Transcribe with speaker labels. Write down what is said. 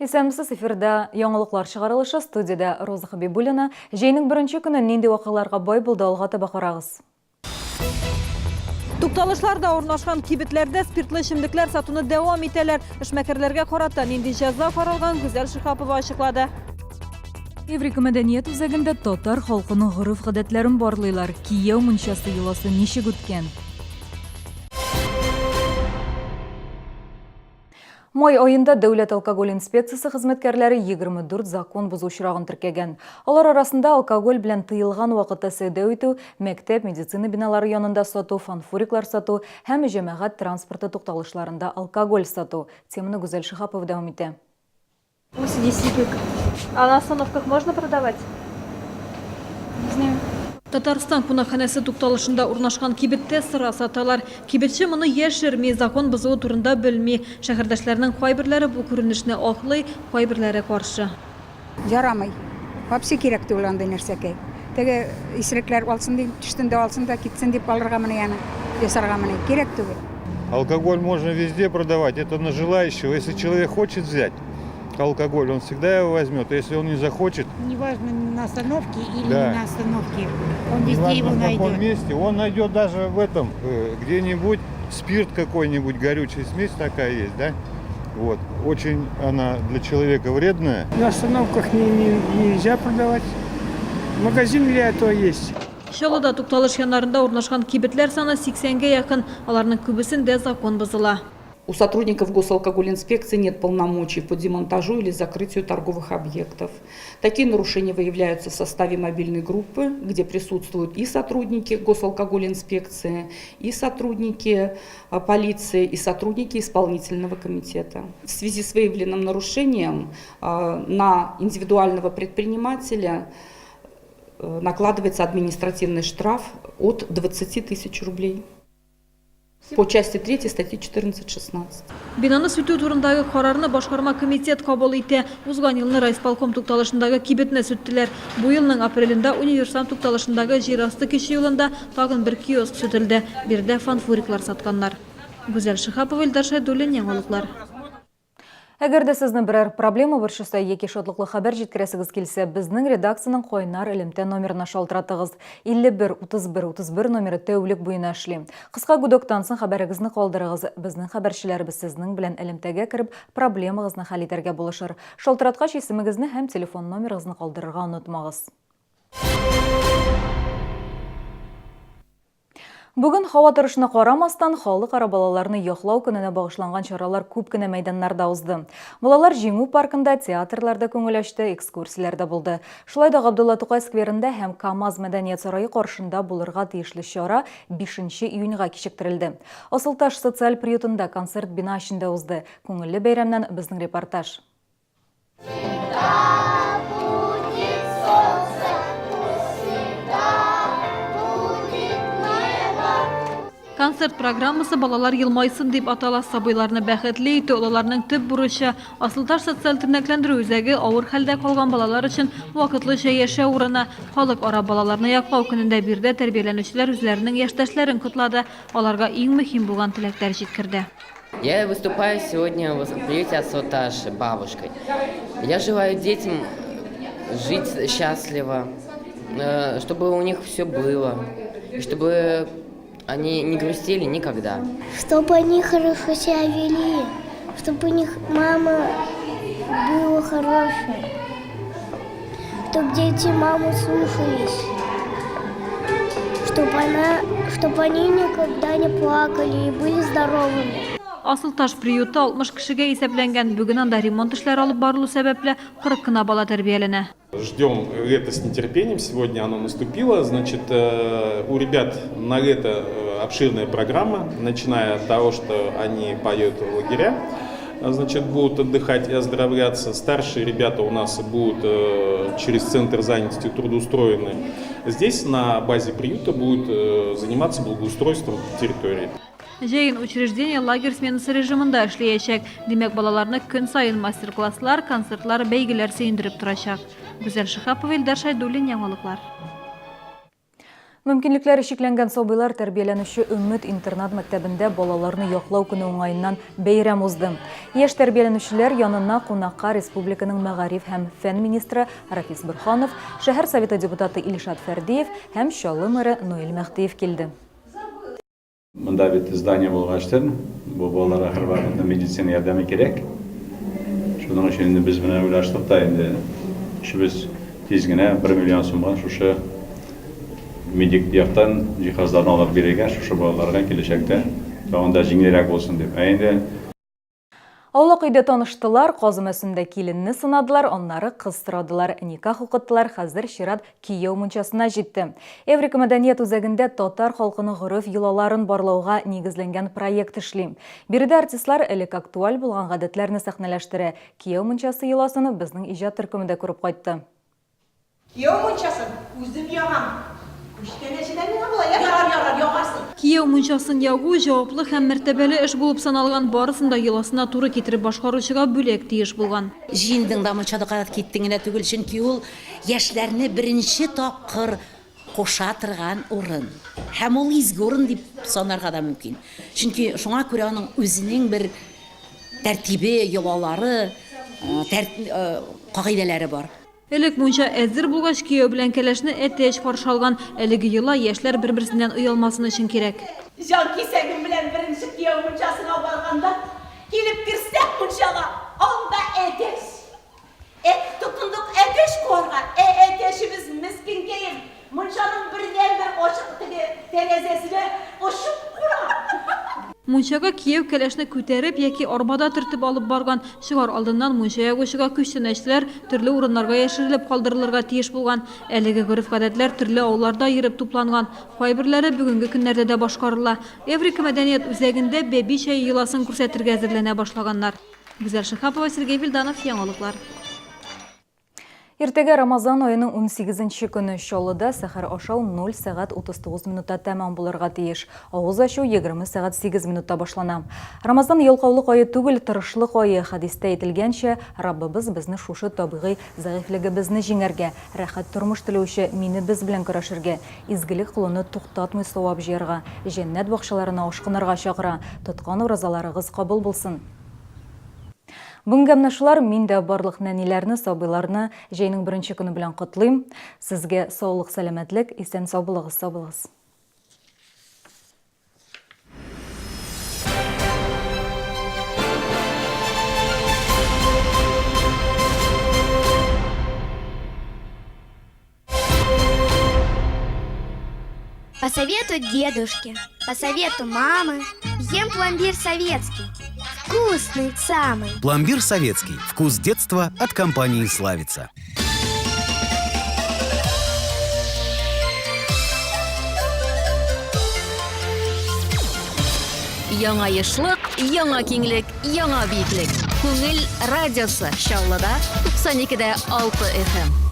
Speaker 1: Исәнмесез, эфирда яңалыклар чыгарылышы, студиядә Роза Хабибуллина. Җәйнең беренче көне нинди вакыйгаларга бай булды, алга таба карагыз.
Speaker 2: Тукталышларда урнашкан кибетләрдә спиртлы эчемлекләр сатуны дәвам итәләр. Эшмәкәрләргә карата нинди җәза каралган, Гүзәл Шиһапова ачыклады.
Speaker 1: Эврика мәдәният үзәгендә татар халкының гореф-гадәтләрен барлыйлар. Кияү мунчасы йоласы ничек үткән? Май аенда Дәүләт алкоголь инспекциясе хезмәткәрләре 24 закон бозу очрагын теркәгән. Алар арасында алкоголь белән тыелган вакытта сәүдә итү, мәктәп, медицина биналары янында сату, фанфуриклар сату һәм җәмәгать транспорты тукталышларында алкоголь сату. Теманы Гүзәл Шиһапова дәвам итә.
Speaker 2: А на остановках можно продавать?
Speaker 3: Не знаю.
Speaker 2: Татарстан кунакханәсе тукталышында урнашкан кибеттә сыра саталар. Кибетче моны яшерми, закон бозуы турында белми. Шәһәрдәшләрнең кайберләре бу күренешне аклый, кайберләре каршы.
Speaker 4: Ярамый. Вообще кирәк түгел андый нәрсәкәй. Теге исерекләр алсын дип, төштен дә алсын да китсен дип алыргамыни аны, ясаргамыни? Кирәк түгел.
Speaker 5: Алкоголь можно везде продавать, это на желающего. Если человек хочет взять алкоголь, он всегда его возьмет. А если он не захочет...
Speaker 6: Неважно, на остановке или
Speaker 5: Да.
Speaker 6: не на остановке, он везде
Speaker 5: Неважно,
Speaker 6: его
Speaker 5: в каком
Speaker 6: найдет.
Speaker 5: месте, он найдет даже в этом, где-нибудь спирт какой-нибудь, горючая смесь такая есть, да? Вот. Очень она для человека вредная.
Speaker 7: На остановках нельзя продавать. Магазин для этого есть.
Speaker 2: Чаллыда тукталыш яннарында урнашкан кибетләр саны 80гә якын. Аларның күбесендә закон бозыла.
Speaker 8: У сотрудников госалкоголь-инспекции нет полномочий по демонтажу или закрытию торговых объектов. Такие нарушения выявляются в составе мобильной группы, где присутствуют и сотрудники госалкоголь-инспекции, и сотрудники полиции, и сотрудники исполнительного комитета. В связи с выявленным нарушением на индивидуального предпринимателя накладывается административный штраф от 20 тысяч рублей. По части 3 статьи 14.16.
Speaker 2: Бинаны сүтү турындагы карарны башкарма комитет кабул итә. Узган елны райисполком тукталышындагы кибетне сүттеләр. Бу елның апрелендә Универсам тукталышындагы җир асты кече юлында тагын бер киоск сүтелде. Биредә фанфуриклар сатканнар. Гүзәл Шиһапова, Илдар Шәйдуллин, Яңалыклар.
Speaker 1: Әгәр дә сезне берәр проблема борчыса яки шатлыклы хәбәр җиткерәсегез килсә, безнең редакциянең кайнар элемтә номерына шалтыратыгыз. 51 31 31 номеры тәүлек буена эшли. Кыска гудоктан соң хәбәрегезне калдырыгыз. Безнең хәбәрчеләребез сезнең белән элемтәгә кереп, проблемагызны хәл итәргә булышыр. Шалтыраткач исемегезне һәм телефон номерыгызны калдырырга онытмагыз. Бүген һава торышына карамастан, Халыкара балаларны яклау көненә багышланган чаралар күп кенә мәйданнарда узды. Балалар Җиңү паркында, театрларда күңел ачты, экскурсияләрдә булды. Шулай да Габдулла Тукай скверында һәм КАМАЗ мәдәният сарае каршында булырга тиешле чара 5 июньга кичектерелде. Асылташ социаль приютында концерт бина эчендә узды. Күңелле бәйрәмнән безнең репортаж.
Speaker 2: Концерт программасы Балалар елмайсын дип атала. Сабыйларны бәхетле итү, олыларның төп бурычы. Асылташ социаль тернәкләндерү үзәге авыр хәлдә калган балалар өчен вакытлыча яшәү урыны. Халыкара балаларны яклау көнендә биредә тәрбияләнүчеләр үзләренең яшьтәшләрен котлады, аларга иң мөһим булган теләкләр җиткерде.
Speaker 9: Я выступаю сегодня в приюте Асоташи бабушкой. Я желаю детям жить счастливо, чтобы у них все было, и чтобы они не грустили никогда.
Speaker 10: Чтобы они хорошо себя вели, чтобы у них мама была хорошая, чтобы дети маму слушались, чтобы они никогда не плакали и были здоровыми.
Speaker 2: Асылташ приюты 60 кешегә исәпләнгән. Бүген анда ремонт эшләре алып барылу сәбәпле, 40 кына бала тәрбияләнә.
Speaker 11: Ждем лето с нетерпением. Сегодня оно наступило. У ребят на лето обширная программа, начиная от того, что они поедут в лагеря, будут отдыхать и оздоровляться. Старшие ребята у нас будут через центр занятости трудоустроены. Здесь на базе приюта будут заниматься благоустройством территории.
Speaker 2: Җәен учреждение лагерь сменасы режимында эшләячәк. Димәк, балаларны көн саен мастер-класслар, концертлар, бәйгеләр сөендереп торачак. Гүзәл Шиһапова, Илдар Шәйдуллин, Яңалыклар.
Speaker 1: Мөмкинлекләре чикләнгән сабыйлар тәрбияләнүче Өмет интернат мәктәбендә балаларны яклау көне уңаеннан бәйрәм узды. Яшь тәрбияләнүчеләр янына кунакка республиканың мәгариф һәм фән министры Рафис Борһанов, шәһәр Советы депутаты Илшат Фәрдиев һәм Чаллы мэры Наил Мәһдиев килде.
Speaker 12: Монда бит здание булгачтын, бу балаларга һәрвакытта медицина ярдәме кирәк. Шуның өчен инде без менә уйлаштык та инде, өчебез тиз генә бер миллион сумга шушы медик яктан җиһазларны алып бирергә, шушы балаларга киләчәктә тагын да җиңелрәк булсын дип. Ә инде
Speaker 1: Аулак өйдә таныштылар, каз өмәсендә киленне сынадылар, аннары кыз сорадылар, никах укыттылар, хәзер чират кияү мунчасына җитте. Эврика мәдәният үзәгендә татар халкының гореф-йолаларын барлауга нигезләнгән проект эшли. Биредә артистлар элек актуаль булган гадәтләрне сәхнәләштерә. Кияү мунчасы йоласын безнең иҗат төркеме дә күреп кайтты.
Speaker 13: Кияү мунчасын үзем ягам. Күчтәнәче дә миңа була, ярар, ярар, ягарсың.
Speaker 2: Кияү мунчасын ягу, җаваплы һәм мәртәбәле эш булып саналган, барысын да йоласына туры китереп башкаручыга бүләк тиеш булган.
Speaker 14: Җыендың да мунчада карап киттең генә түгел, чөнки ул яшьләрне беренче тапкыр куша торган урын. Һәм ул изге урын дип санарга да мөмкин. Чөнки шуңа күрә аның үзенең бер тәртибе, йолалары, кагыйдәләре бар.
Speaker 2: Элек мунча әзер булгач, кияү белән кәләшне әтәч каршы алган. Әлеге йола яшьләр бер-берсеннән оялмасын өчен кирәк.
Speaker 13: Җанкисәгем белән беренче кияү мунчасына барганда, килеп керсәк мунчага, анда әтәч. Эт тотындык әтәч куарга, ә әтәчебез мескенкәем, Мунчаның бердәнбер ачык теге тәрәзәсенә очып куна.
Speaker 2: Мунчага кияү кәләшне күтәреп яки арбада төртеп алып барган. Чыгар алдыннан мунча ягучыга күчтәнәчләр төрле урыннарга яшерелеп калдырылырга тиеш булган. Әлеге гореф-гадәтләр төрле авылларда йөреп тупланган. Кайберләре бүгенге көннәрдә дә башкарыла. Эврика мәдәният үзәгендә бәби чәе йоласын күрсәтергә әзерләнә башлаганнар. Гүзәл Шиһапова, Сергей Вильданов, Яңалыклар.
Speaker 1: Иртәгә Рамазан аеның унсигезенче көне. Чаллыда сәхәр ашау 0 сәгать 39 минутта тәмам булырга тиеш. Авыз ачу 20 сәгать 8 минутта башлана. Рамазан ялкаулык ае түгел, тырышлык ае. Хәдистә әйтелгәнчә, Раббыбыз безне шушы табигый зәгыйфьлегебезне җиңәргә, рәхәт тормыш теләүче минебез белән көрәшергә, изгелек кылуны туктатмый савап җыярга, җәннәт бакчаларына ашкынырга чакыра. Тоткан уразаларыгыз кабул булсын! Бүгенгә менә шулар. Мин дә барлык нәниләрне, сабыйларны җәйнең беренче көне белән котлыйм. Сезгә саулык, сәламәтлек, исән-сау булыгыз, сау булыгыз.
Speaker 10: По совету дедушки, по совету мамы, ем пломбир советский. Вкусный самый.
Speaker 15: Пломбир советский. Вкус детства от компании «Славица».
Speaker 16: Яңа ешлык, яңа киңлек, яңа биеклек. Күңел радиосы Чаллыда 92 дә 6 FM.